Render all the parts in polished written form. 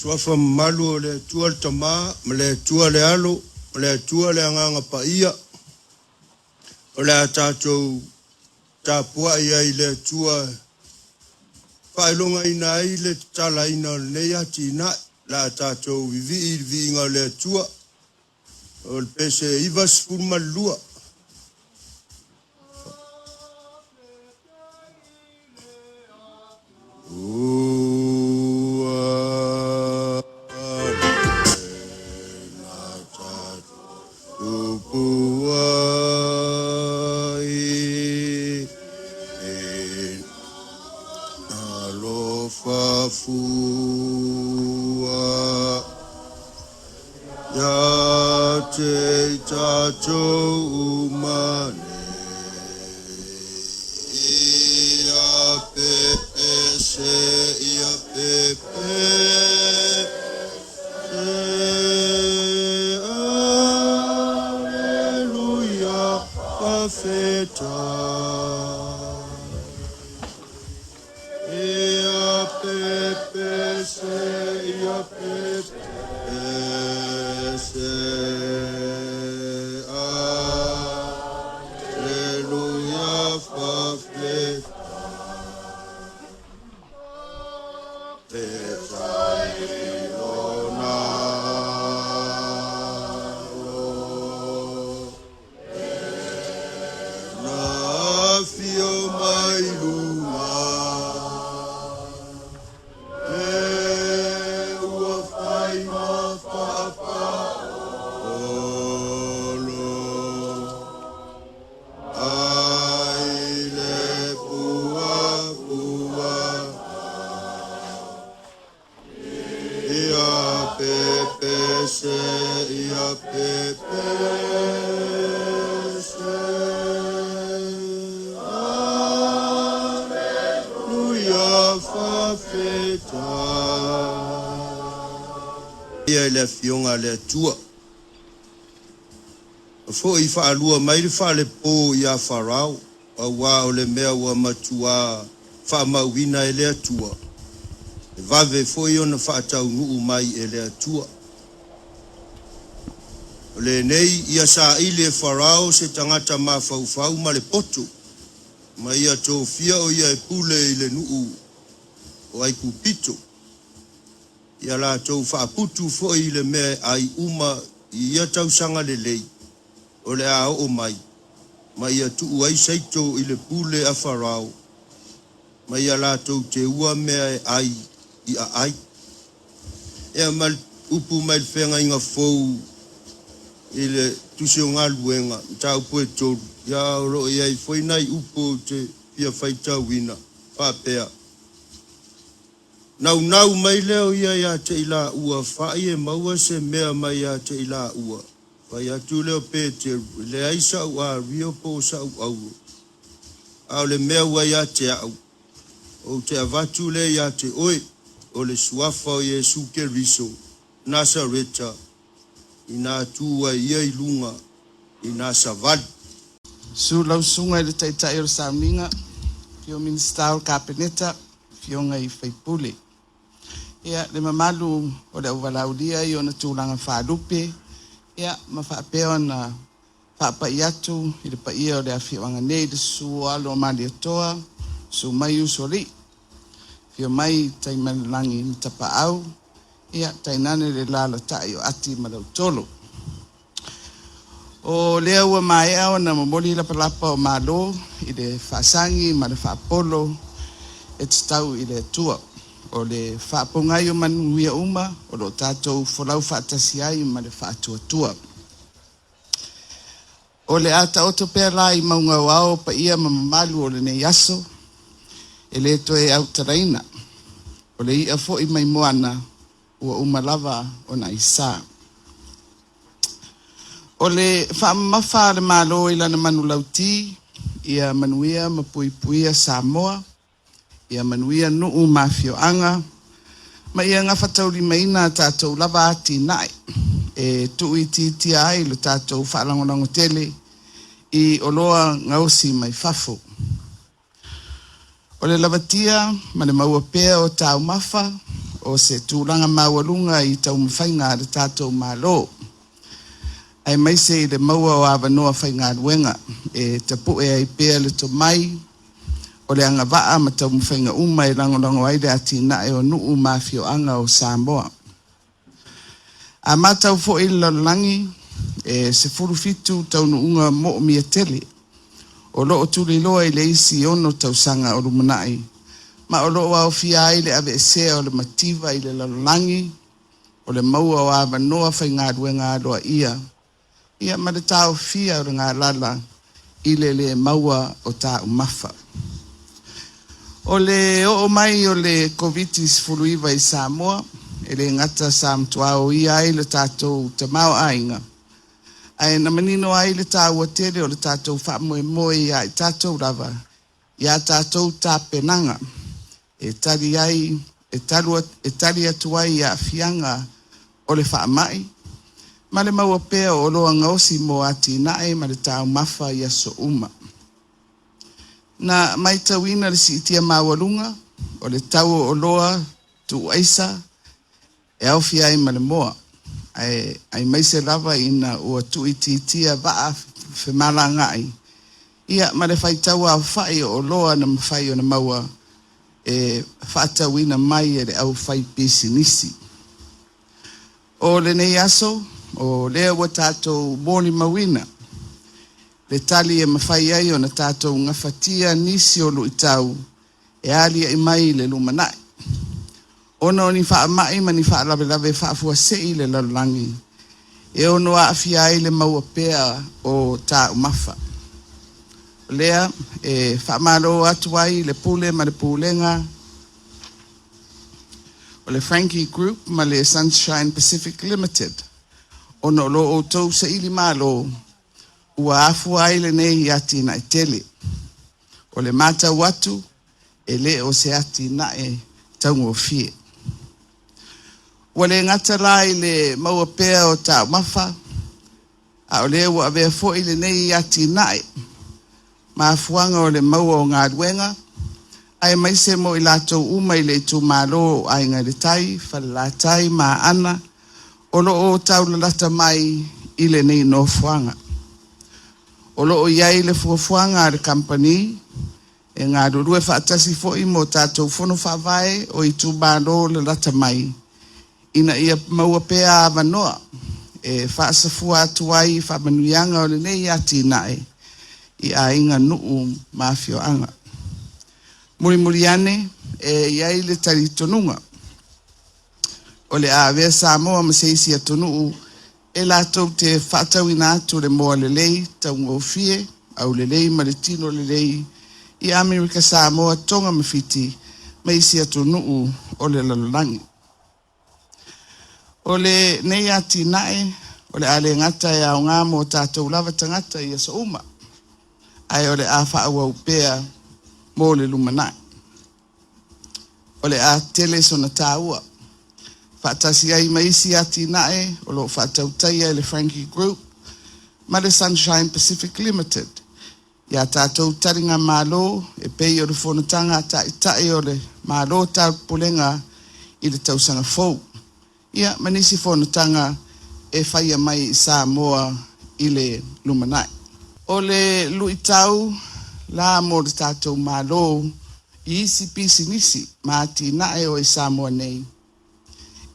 Suafa mamalu o le Atua le Tama, ma le Atua le Alo, ma le Atua le Agaga Paia, o le a tatou tapuai ai i le Atua e faailogaina ai le tatalaina o lenei atinae. O le a tatou vivii i le viiga o le Atua, o le pese 92. Ua lena tatupu ai e alofa fua ia te i tatou uma nei. Ia pe se ia pe pe se Aleluia fafetai. Ia pe pe se ia pe pe se Aleluia fafetai. Fetai lona alo. Na afio mai luga e ua fai ma faapaolo ai le puapua ia pepese ia pepese Aleluia fafetai. Ia i le afioga a le Atua. Foi faalua mai le faalepo iā Farao, auā o le mea ua matuā faamauina e le Atua, e vave foi ona faataunuu mai e le Atua. O lenei ia saili e Farao se tagata mafaufau ma le poto, ma ia tofia o ia e pule i le nuu o Aikupito. Ia latou faaputu foi i le mea e ai uma i ia tausaga lelei o le a oo mai, ma ia tuu ai saito i le pule a Farao, ma ia latou teua mea e ai i aai. Ia ma le upu mai le Feagaiga Fou i le Tusi o Galuega, mataupu e 3, ia o lo o i ai foi nai upu ou te fia faitauina, faapea, Naunau mai lea o ia ia te i laua, fa'i e maua se mea mai ia te i laua. Fai atu lea o Peteru, e leai sa'u ario po o sa'u auro, a o le mea ua ia te a'u, ou te avatu lea ia te oe, o le suafa o Iesu Keriso, Nasareta, ina tu ai ia i luga, ina savali. Susu lau susuga i le Taitai o le Sauniga, afio Minisita o le Kapeneta, afioga i sui usufono. Ia, le mamalu o le auvalaulia i ona tulaga faalupe, ia, ma faapea ona faapai atu i le paia o le afioaga nei, le susu o alo o Malietoa, susu mai Usoalii, afio mai Taimalelagi ma Tapaau, ia, tainane le lalatai o Ati ma Lautolo. O lea ua maea ona momoli lapalapa o malo i le faasagi ma le faapolo e tatau i le Atua. O le faapogai o manuia uma o lo o tatou folau faatasi ai ma le faatuatua. O le a taoto pea la i mauga o ao paia ma mamalu o lenei aso, e le toe autalaina. O le ia foi mai moana ua uma lava ona aisa. O le faamamafa a le Malo i lana manulauti, ia manuia ma puipuia Samoa, ia manuia nuu ma afioaga, ma ia gafataulimaina a tatou lava atinae e tuuitiitia ai le tatou faalagolago tele i oloa gaosi mai fafo. O le lavatia ma le maua pea o taumafa, o se tulaga maualuga i taumafaiga a le tatou Malo, aemaise i le maua o avanoa faigaluega e tapu'e ai pea le tomai o le agavaa ma taumafaiga uma e lagolago ai le atinae o nuu ma afioaga o Samoa. A matau foi i le lalolagi, e 17 taunuuga moomia tele o lo o tuliloa i le isi 6 tausaga o lumanai, ma o lo o aofia ai le aveesea o le mativa i le lalolagi, o le maua o avanoa faigaluega aloaia, ia ma le taofia o le galala i le lē maua o taumafa. O le oo mai o le Koviti-19 i Samoa, e le gata sa matuā oia ai le tatou tamaoaiga, ae na manino ai le taua tele o le tatou faamoemoe ia i tatou lava i a tatou tapenaga e tali ai e talu e tali atu ai i aafiaga o le faamai ma le maua pea o oloa gaosi mo atinae ma le taumafa i aso uma. Na matauina le siitia maualuga o le tau o oloa tuuaisa e aofia ai ma le moa, ae aemaise lava ina ua tuuitiitia vaa femalagaai, ia ma le faitau aofai o oloa na mafai ona maua e faatauina mai e le aufaipisinisi. O lenei aso, o lea ua tatou molimauina le tali e mafai ai ona tatou gafatia nisi o luitau e aliae mai i le lumanai, ona o ni faamai ma ni faalavelave faafuasei i le lalolagi e ono aafia ai le maua pea o taumafa. O lea e faamalo atu ai le Pule ma le Pulega o le Frankie Group ma le Sunshine Pacific Limited, ona o lo outou saili malo ua afua ai lenei atinae tele. O le matau atu, e le o se atinae taugofie. Ua le gata la i le maua pea o taumafa, a o lea ua avea foi lenei atinae ma afuaga o le maua o galuega, aemaise mo i latou uma i le itumalo o Aiga i le Tai, Falelatai ma Aana o lo o taulalata mai i lenei nofoaga. O lo o i ai le fuafuaga a le kamupani e galulue faatasi foi mo tatou fono faavae o itumalo lalata mai, ina ia maua pea avanoa e faasafua atu ai faamanuiaga o lenei atinae i aiga, nuu ma afioaga. Mulimuli ane, e i ai le talitonuga o le a avea Samoa ma se isi atunuu e latou te faatauina atu le moa lelei, taugofie, aulelei ma le tino lelei i Amerika Samoa, Toga ma Fiti ma isi atunuu o le lalolagi. O lenei atinae o le a le gata e aoga mo tatou lava tagata i aso uma, ae o le a faaauau pea mo le lumanai. O le a tele sona taua faatasi ai ma isi atinae o lo o faatautaia e le Frankie Group ma le Sunshine Pacific Limited i a tatou taligamalo e pei o le fonotaga a Taitai o le Malo Taupulega i le tausaga fou, ia ma nisi fonotaga e faia mai i Samoa i le lumanai. O le luitau la mo le tatou Malo i isi pisinisi ma atinae o i Samoa nei,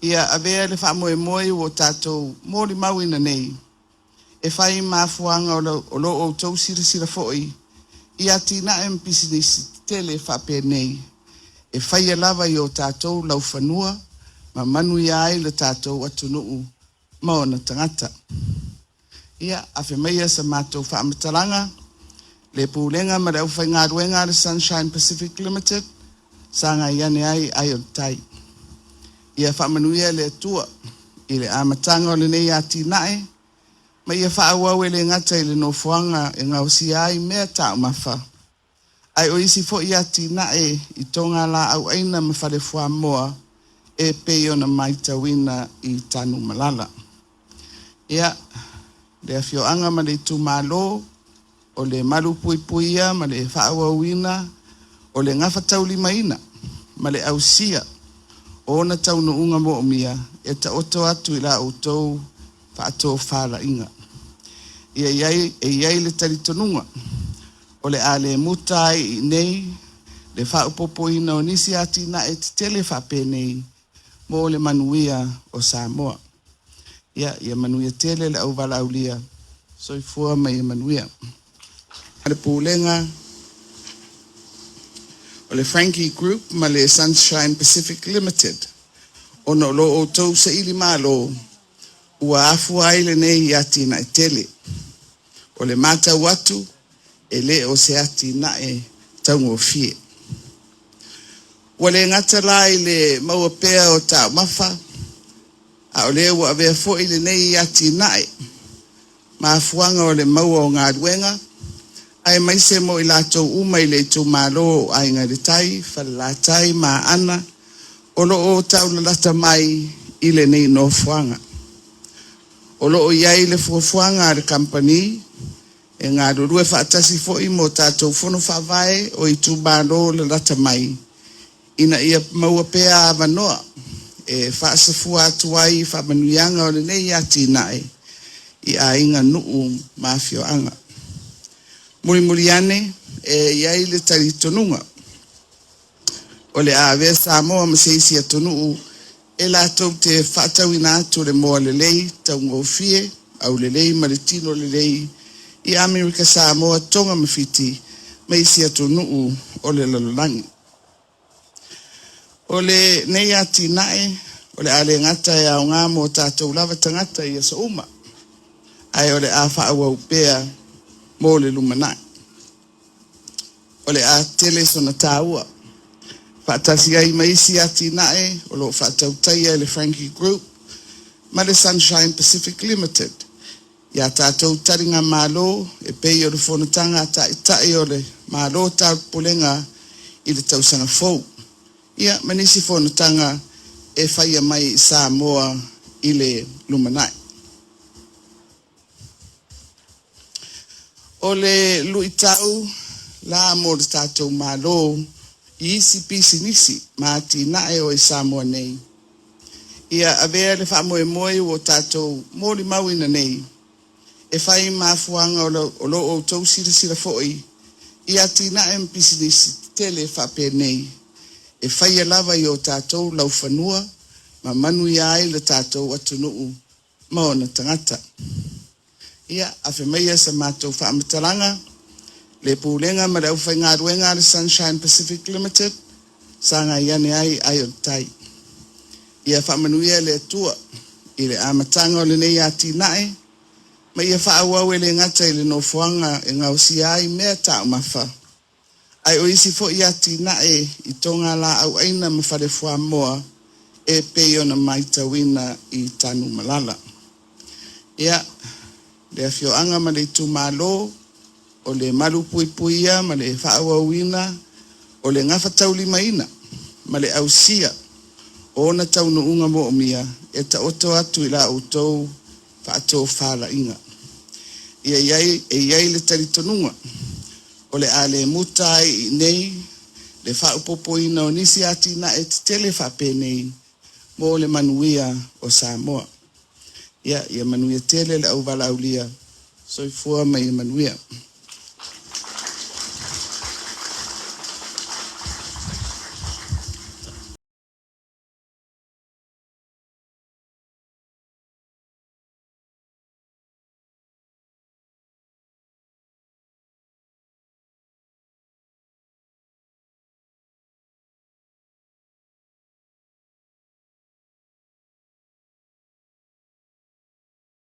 ia avea le faamoemoe ua tatou molimauina nei e fai ma afuaga o lo outou silasila foi i atinae ma pisinisi tetele faapenei e faia lava i o tatou laufanua ma manuia ai le tatou atunuu ma ona tagata. Ia, afe maia sa matou faamatalaga, le Pulega ma le aufaigaluega a le Sunshine Pacific Limited, sagai ane ai ai o le tai. Ia faamanuia le Atua i le amataga o lenei atinae, ma ia faaauau e le gata i le nofoaga e gaosia ai mea taumafa, ae o isi foi atinae i togalaauaina ma fale fuamoa e pei ona matauina i Tanumalala. Ia, le afioaga ma le itumalo, o le malupuipuia ma le faaauauina o le gafataulimaina ma le ausia o ona taunuuga moomia e taoto atu i la outou faatofalaiga. Ia iai, e i ai le talitonuga o le a le muta ai i inei le faaopoopoina o nisi atinae tetele faapenei mo le manuia o Samoa. Ia, ia manuia tele le auvalaaulia. Soifua ma ia manuia. Le Pulega o le Frankie Group ma le Sunshine Pacific Limited, ona o lo outou saili malo ua afua ai lenei atinae tele. O le matau atu, e le o se atinae taugofie. Ua le gata la i le maua pea o taumafa, a o lea ua avea foi lenei atinae ma afuaga o le maua o galuega, aemaise mo i latou uma i le itumalo o Aiga i le Tai, Falelatai ma Aana o lo o taulalata mai i lenei nofoaga. O lo o i ai le fuafuaga a le kamupani e galulue faatasi foi mo tatou fono faavae o itumalo lalata mai ina ia maua pea avanoa e faasafua atu ai i faamanuiaga o lenei atinae i aiga, nuu ma afioaga. Mulimuli ane, e i ai le talitonuga o le a avea Samoa ma se isi atunuu e latou te faatauina atu le moa lelei, taugofie, aulelei ma le tino lelei i Amerika Samoa, Toga ma Fiti ma isi atunuu o le lalolagi. O lenei atinae o le a le gata e aoga mo tatou lava tagata i aso uma, ae o le a faaauau pea mo le lumanai. O le a tele sona taua faatasi ai ma isi atinae o lo o faatautaia e le Frankie Group ma le Sunshine Pacific Limited ia tatou taligamalo e pei o le fonotaga a Taitai o le Malo Taupulega i le tausaga fou, ia ma nisi fonotaga e faia mai i Samoa i le lumanai. O le luitau la mo le tatou Malo i isi pisinisi ma atinae o i Samoa nei, ia avea le faamoemoe ua tatou molimauina nei e fai ma afuaga o lo outou silasila foi i atinae ma pisinisi tetele faapenei e faia lava i o tatou laufanua ma manuia ai le tatou atunuu ma ona tagata. Ia, afe maia sa matou faamatalaga, le Pulega ma le aufaigaluega a le Sunshine Pacific Limited, sagai ane ai ai o le tai. Ia faamanuia le Atua i le amataga o lenei atinae, ma ia faaauau e le gata i le nofoaga e gaosia ai mea taumafa, ae o isi foi atinae i togalaauaina ma fale fuamoa e pei ona matauina i Tanumalala. Ia, le afioaga ma le itumalo, o le malupuipuia ma le faaauauina o le gafataulimaina ma le ausia o ona taunuuga moomia e taoto atu i la outou faatofalaiga. Ia iai, e i ai le talitonuga o le a le muta ai i inei le faaopoopoina o nisi atinae tetele faapenei mo le manuia o Samoa. Ia, ia manuia tele le auvalaaulia. Soifua ma ia manuia.